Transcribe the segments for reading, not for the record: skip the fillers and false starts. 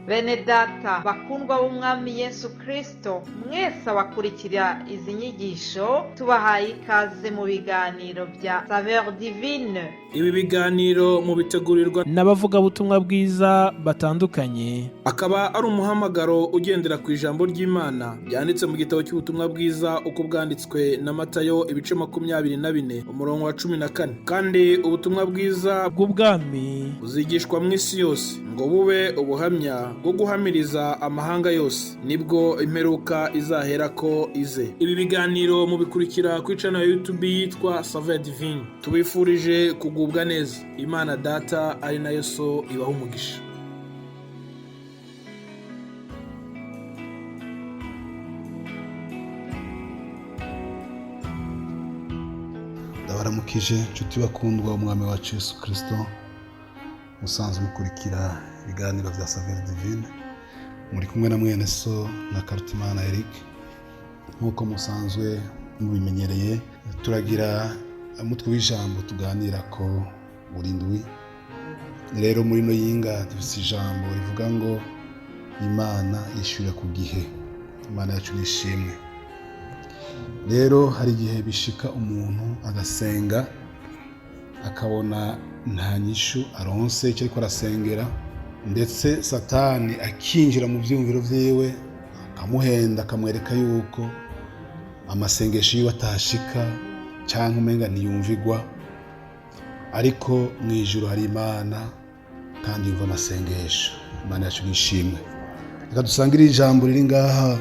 Bene data bakundwa b'Umwami Yesu Kristo, mwese abakurikira izi nyigisho, tubahaye ikaze mu biganiro bya Saveur Divine. Ibi biganiro mubitegurirwa n'abavugabutumwa bwiza batandukanye. Akaba ari umuhamagaro ugendera ku ijambo ry'Imana ryanditse mu gitabo cy'ubutumwa bwiza uko bwanditswe na Matayo, ibice 24, umurongo wa 14. Kandi ubutumwa bwiza bw'ubwami buzigishwa mu isi yose ngo bube ubuhamya bwo guhamiriza amahanga yose, nibwo imperuka izaherako ize. Ibi biganiro mubikurikira kuri channel ya YouTube yitwa Saveur Divine. Tubifurije kugubwa neza. Imana Data ari nayo So ibaha umugisha. Ndabaramukije inshuti bakundwa, Umwami wacu Yesu Kirisito. Musanzwe mukurikira ibiganiro bya Saveur Divine, muri kumwe na mwene so na Karutimana Eric. Nk'uko musanzwe mubimenyereye, turagira umutwe w'ijambo tuganira ko buri ndwi. Rero muri ino yinga dufite ijambo rivuga ngo Imana yishyurira ku gihe. Imana yacu nishimwe. Rero hari igihe bishika umuntu agasenga, akabona nta nyishu aronse icyo ariko arasengera, ndetse Satani akinjira mu byumviro byiwe, akamuhenda, akamwereka yuko amasengesho yiwe atashika cyangwa umenga ntiyumvigwa. Ariko mu ijuru hari Imana kandi yumva amasengesho. Imana yacu nishimwe. Reka dusangire ijambo riri ngaha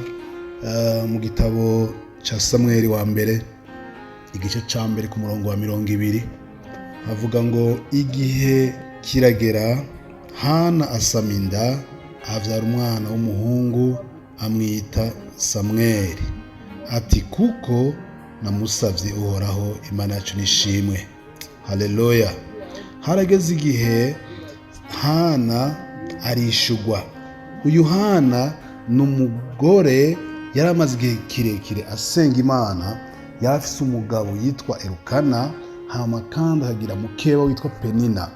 mu gitabo cya Samweli wa mbere, igice cya mbere, ku murongo wa 20. Havuga ngo: "Igihe kiragera, Hana asama inda, abyara umwana w'umuhungu, amwita Samweli, ati: 'Kuko namusabye Uhoraho.'" Imana yacu nishimwe, haleluya. Harageze igihe Hana arishugwa. Uyu Hana ni umugore yari amaze igihe kirekire asenga Imana. Yari afise umugabo yitwa Erukana, hama kandi akagira mukeba witwa Penina.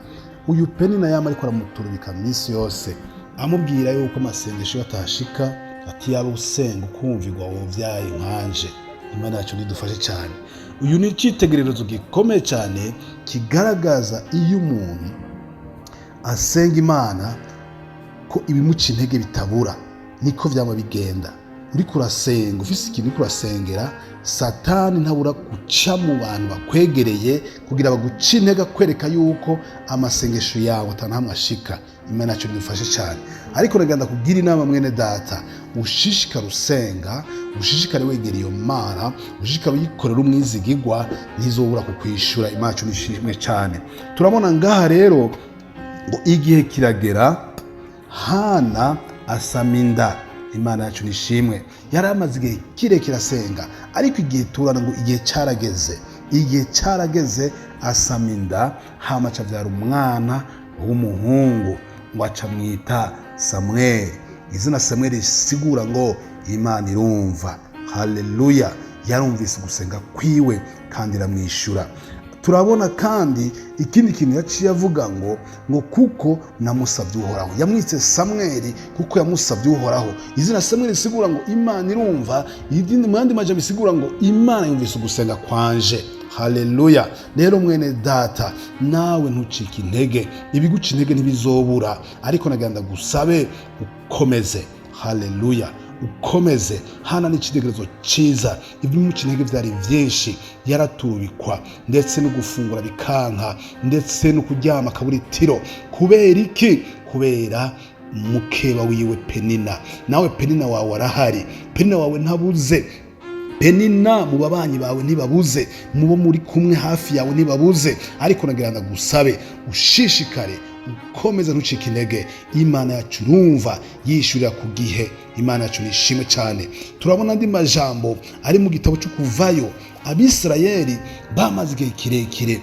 Uyu Penina yama ariko aramuturubika minsi yose, amubwira yuko amasengesho iyo atashika, ati: "Yaba usenga ukumvirwa, wovyaye nkanje." Imana yacu nidufashe cyane. Uyu ni icyitegererezo gikomeye cyane kigaragaza iyo umuntu asenga Imana ko ibimuca intege bitabura. Niko byaba bigenda. Uriko urasenga, ufise ikintu uriko urasengera, Satani ntabura guca mu bantu bakwegereye kugira baguce intege, akwereka yuko amasengesho yawe atanahamwe ashika. Imana yacu nidufashe cyane. Ariko reka kugira inama, mwene data: ushishikare usenga, ushishikare wegera iyo Mana, ushishikare uyikorera umwizigigwa, ntizobura kukwishura. Imana yacu nishimwe cyane. Turabona ngaha rero ngo igihe kiragera, Hana asama inda. Imana yacu nishimwe. Yari amaze igihe kirekire asenga, ariko igihe turana ngo igihe cyarageze, igihe cyarageze asama inda, hama aca abyara umwana w'umuhungu, ngo aca amwita Samweli. Izina Samweli risigura ngo Imana irumva. Haleluya! Yarumvise gusenga kwiwe kandi iramwishyura. Turabona kandi ikindi kintu yaciye avuga ngo "Kuko namusabye Uhoraho." Yamwitse Samweli kuko yamusabye Uhoraho. Izina Samweli risigura ngo Imana irumva, izindi mu yandi majambo bisigura ngo Imana yumvise ugusenga kwanje. Haleluya! Rero mwene data, nawe ntucike intege. Ibiguca intege ntibizobura, ariko nagira gusabe ukomeze. Haleluya, ukomeze. Hana n'icyitegererezo cyiza. Ibimuca intege byari byinshi, yaraturubikwa, ndetse no gufungura bikanka, ndetse no kuryama akabura itiro. Kubera iki? Kubera mukeba wiwe Penina. Nawe Penina wawe arahari, Penina wawe ntabuze. Penina mu babanyi bawe ntibabuze, mu bo muri kumwe hafi yawe ntibabuze. Ariko nagira ngo gusabe ushishikare, ukomeze, ntucike intege. Imana yacu urumva, yishyurira ku gihe. Imana yacu nishimwe cyane. Turabona andi majambo ari mu gitabo cyo Kuvayo. Abisirayeli bamaze igihe kirekire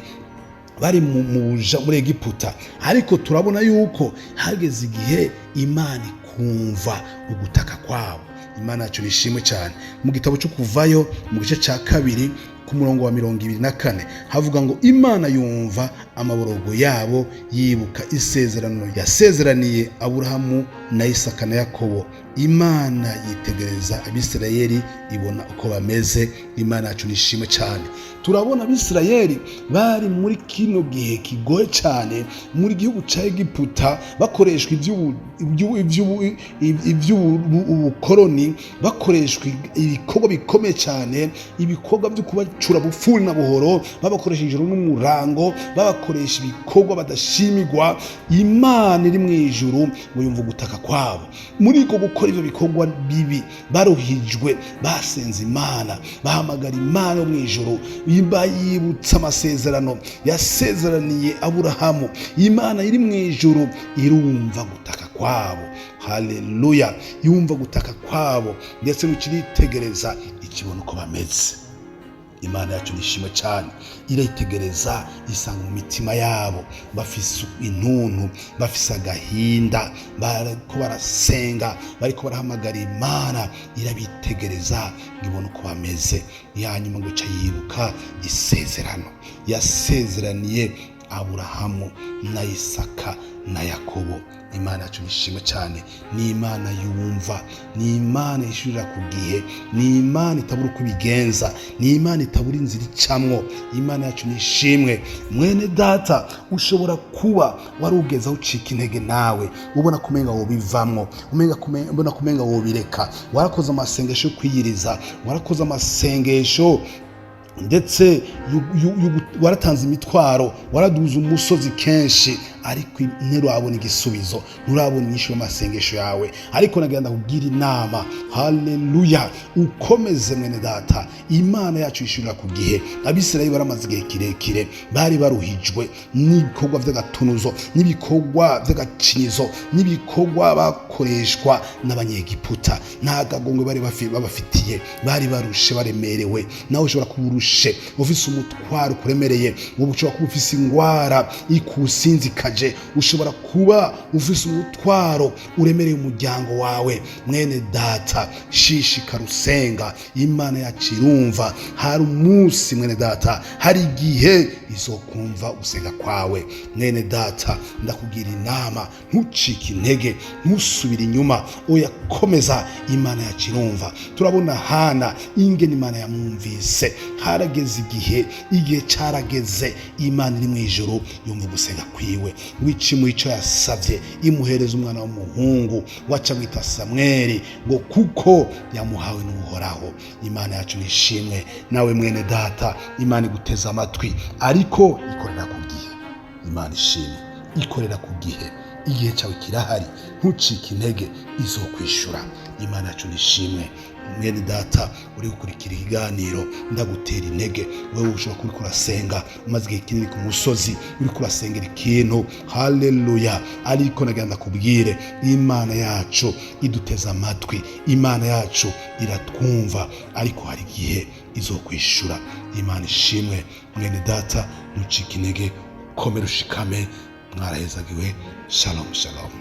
bari muri Egiputa, ariko turabona yuko hageze igihe Imana ikumva ugutaka kwabo. Imana yacu nishimwe cyane. Mu gitabo cyo Kuvayo, mu gice cya kabiri, Ku murongo wa 24 havuga ngo: "Imana yumva amaborogo yabo, yibuka isezerano yasezeraniye Aburahamu na Isaka na Yakobo. Imana yitegereza Abisirayeli, ibona uko bameze." Imana yacu nishimwe cyane. Turabona Abisirayeli bari muri kino gihe kigoye cyane muri gihugu cya Egiputa, bakoreshwa iby'ubukoroni, bakoreshwa ibikorwa bikomeye cyane, ibikorwa byo kubacura bufuni na buhoro, babakoresha ijoro n'umurango, babakoresha ibikorwa badashimirwa. Imana iri mu ijuru ngo yumva ugutaka kwabo. Muri uko gukora ibyo bikorwa bibi, baruhijwe, basenze Imana, bahamagara Imana yo mu ijuru, bayibutsa amasezerano yasezeraniye Aburahamu. Imana iri mu ijuru irumva gutaka kwabo. Haleluya! Yumva gutaka kwabo, ndetse n'ikiritegereza ikibona uko bameze. Imana yacu nishimwe cyane. Irayitegereza, isanga mu mitima yabo bafise intuntu, bafise agahinda, bariko barasenga, bariko barahamagara Imana. Irabitegereza ngo ibone uko bameze, yanyuma ngo ica yibuka isezerano yasezeraniye Aburahamu na Isaka na Yakobo. Imana yacu nishimwe cyane. Ni Imana yumva, ni Imana yishurira ku gihe, ni Imana itabura uko ibigenza, ni Imana itabura inzira icamwo. Imana yacu nishimwe. Mwene data, ushobora kuba wari ugeze aho ucika intege, nawe ubona kumenga wobivamwo, ubona kumenga wobireka. Warakoze amasengesho yo kwiyiriza, warakoze amasengesho, ndetse waratanze imitwaro, waraduza umusozi kenshi, ariko nturabona igisubizo, nturabona inyishu y'amasengesho yawe. Ariko nagira kugira inama, haleluya, ukomeze mwene data. Imana yacu yishurira ku gihe. Abisirayeli baramaze igihe kirekire bari baruhijwe n'ibikorwa by'agatunuzo, n'ibikorwa by'agacinyizo, n'ibikorwa bakoreshwa n'Abanyegiputa. Nta gagongwe bari babafitiye, bari barushe, baremerewe. Nawe ushobora kuba urushe, ufise umutwaro ukuremereye. Ubu ushobora kuba ufise ingwara ikusinzikaje, ushobora kuba ufise umutwaro uremereye umuryango wawe. Mwene data, shishikara usenga. Imana yacu irumva. Hari umunsi, mwene data, hari igihe izokumva gusenga kwawe. Mwene data, ndakugira inama, ntucike intege, ntusubire inyuma, oya, komeza. Imana yacu irumva. Turabona Hana ingene Imana yamwumvise. Harageze igihe, igihe carageze, Imana iri mu ijuru yumva ugusenga kwiwe, wicimu ico yasavye, imuhereza umwana w'umuhungu, waca mwita Samweli, ngo kuko yamuhawe n'Uhoraho. Imana yacu nishimwe. Nawe mwene data, Imana iguteza amatwi, ariko ikorera ku gihe. Imana ishimwe, ikorera ku gihe. Igihe cyawe kirahari, ntucike intege, izokwishura. Imana yacu nishimwe. Mwene data uri gukurikira ikiganiro, ndagutera intege. Wewe ushobora kuba uriko urasenga, umaze igihe kinini ku musozi uriko urasengera ikintu, haleluya, ariko nagira ndakubwire, Imana yacu iduteze amatwi, Imana yacu iratwumva, ariko hari igihe izokwishura. Imana ishimwe. Mwene data, ntucike intege, komera ushikame. Mwarahezagiwe. Shalom, shalom.